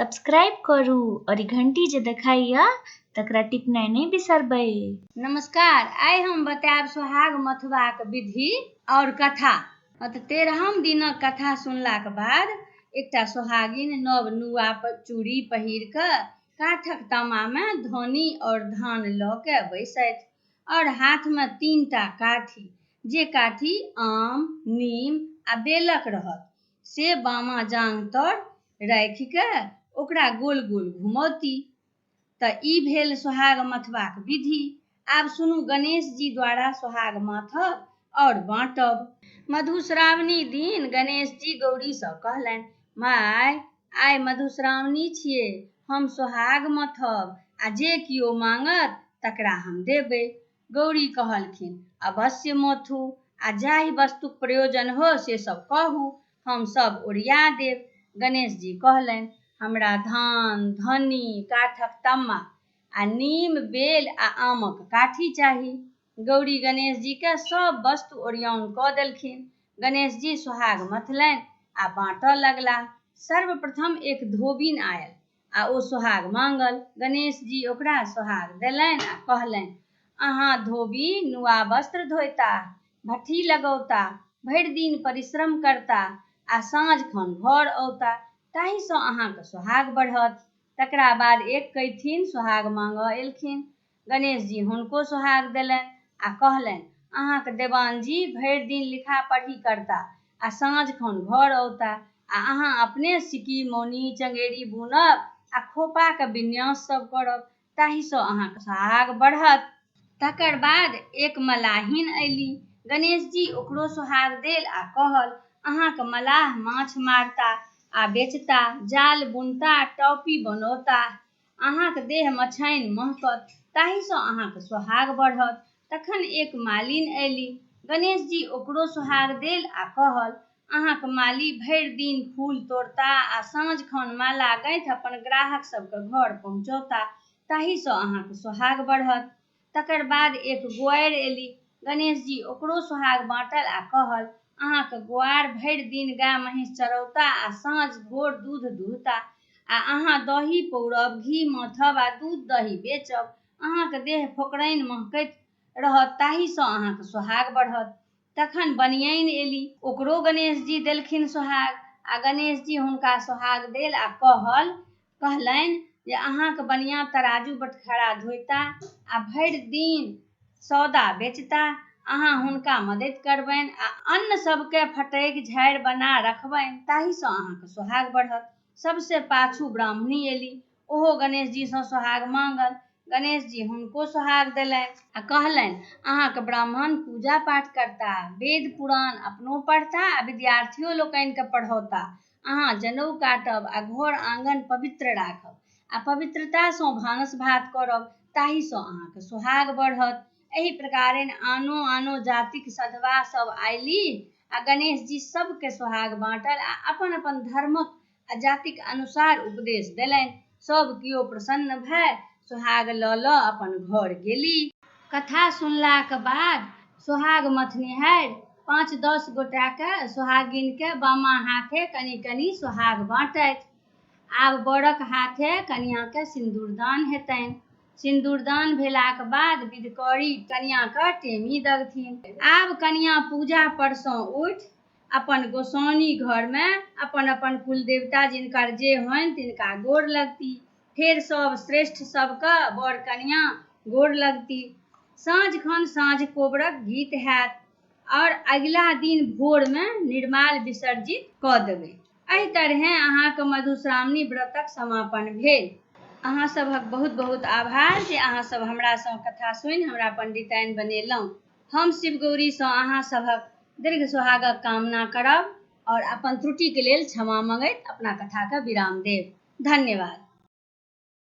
Subscribe करू और ई घंटी जे देखाइया तकरा टिपनाइ नहि बिसरबै। नमस्कार, आइ हम बतायब सोहाग मथबाक विधि और कथा। तऽ 13म दिनक कथा सुनलाक बाद एकटा सोहागिन नव नुआ चूड़ी पहिर कऽ काठक तामामे धनी और धान लऽ के बैसथि और हाथमे 3टा काठी, जे काठी आम, नीम आ बेलक रहत, से बामा जाँघ तर राखि कऽ ओकरा गोल गोल घुमौती। तऽ ई भेल सोहाग मथबाक विधि। आब सुनू गणेश जी द्वारा सोहाग माथब और बाँटब। मधुश्रावणी दिन गणेश जी गौरीसँ कहलनि, माय, आइ मधुश्रावणी छियै, हम सोहाग मथब आ जे कियो मांगत तकरा हम देबै। गौरी कहलखिन, अवश्य मथू आ जाहि वस्तुक प्रयोजन हो से सब कहू, हम सब ओरिया देब। गणेश जी कहलनि, हमरा धान, धनी, काठक तम्मा आ नीम, बेल आ आमक काठी चाही। गौरी गणेश जीकेँ सब वस्तु ओरियाउन कऽ देलखिन। गणेश जी सोहाग मथलनि आ बाँटऽ लगलाह। सर्वप्रथम एक धोबिन आयल आ ओ सोहाग मांगल। गणेश जी ओकरा सोहाग देलनि आ कहलनि, अहाँ धोबी नुआ वस्त्र धोयताह, भट्ठी लगौताह, भरि दिन परिश्रम करताह आ साँझ खन घर औताह, ताहिसँ अहाँक सोहाग बढ़त। तकरा बाद एक कैथिन सोहाग मांगऽ एलखिन। गणेश जी हुनको सोहाग देलनि आ कहलनि, अहाँक देवानजी भरि दिन लिखा पढ़ी करताह आ साँझ खन घर औताह आ अहाँ अपने सिकी, मौनी, चंगेरी बुनब आ खोपाक विन्यास सब करब, ताहिसँ अहाँक सोहाग बढ़त। तकर बाद एक मलाहिन अयली। गणेश जी ओकरो सोहाग देल आ कहल, अहाँक मलाह माछ मारताह आ बेचताह, जाल बुनताह, टॉपी बनौताह। अहाँक देह मछाइन महकत, ताहिसँ अहाँक सोहाग बढ़त। तखन एक मालिन अयली। गणेश जी ओकरो सोहाग देल आ कहल, अहाँक माली भरि दिन फूल तोड़ताह आ साँझ खन माला गाँथि अपन ग्राहक सबके घर पहुँचौताह, ताहिसँ अहाँक सोहाग बढ़त। तकर बाद एक गोआरि एली। गणेश जी ओकरो सोहाग बाँटल आ कहल, अहाँक गोआर भरि दिन गाय महींस चरौता आ साँझ भोर दूध दुहता आ अहाँ दही पौरब, घी मथब आ दूध दही बेचब। अहाँक देह फोकरैन महकैत रहत, ताहिसँ अहाँक सोहाग बढ़त। तखन बनियाइन एली। ओकरो गणेश जी देलखिन सोहाग आ गणेश जी हुनका सोहाग देल आ कहलनि जे अहाँक बनिया तराजू बटखरा धोता आ भरि दिन सौदा बेचता, अहाँ हुनका मदति करबनि आ अन्न सबके फटकि झाड़ि बना रखबनि, ताहिसँ अहाँक सोहाग बढ़त। सबसँ पाछू ब्राह्मणी एली। ओहो गणेश जीसँ सोहाग मांगल। गणेश जी हुनको सोहाग देलनि आ कहलनि, अहाँक ब्राह्मण पूजा पाठ करताह, वेद पुराण अपनो पढ़ताह आ विद्यार्थियो लोकनिकेँ पढ़ौताह। अहाँ जनउ काटब आ घर आंगन पवित्र राखब आ पवित्रतासँ भानस भात करब, ताहिसँ अहाँक सोहाग बढ़त। एहि प्रकारेण आनो आनो जातिक सधवा सब आयलीह आ गणेश जी सबके सोहाग बाँटल आ अपन अपन धर्मक आ जातिक अनुसार उपदेश देलनि। सब कियो प्रसन्न भए सोहाग लऽ लऽ अपन घर गेली। कथा सुनलाक बाद सोहाग मथनिहारि 5-10 गोटाके सोहागिनके बामा हाथे कनि कनि सोहाग बाँटथि। आब बरक हाथे कनियाँके सिन्दूरदान हेतनि। सिन्दूरदान भेलाक बाद विधकरी कनियाँके टेमी दगथिन। आब कनियाँ पूजा परसँ उठि अपन गोसाउनि घरमे अपन अपन कुलदेवता जिनकर जे होइन तिनका गोर लगती। फेर सब श्रेष्ठ सबके बर कनियाँ गोर लगती। साँझ खन साँझ कोबरक गीत हैत आओर अगिला दिन भोरमे निर्माल विसर्जित कऽ देबै। एहि तरहें अहाँक मधुश्रावणी व्रतक समापन भेल। अहाँ सभक बहुत बहुत आभार जे अहाँ सब हमरासँ कथा सुनि हमरा पंडिताइन बनेलहुँ। हम शिवगौरीसँ अहाँ सभक दीर्घ सोहागक कामना करब आओर अपन त्रुटिके लेल क्षमा मँगैत अपना कथाके विराम देब। धन्यवाद।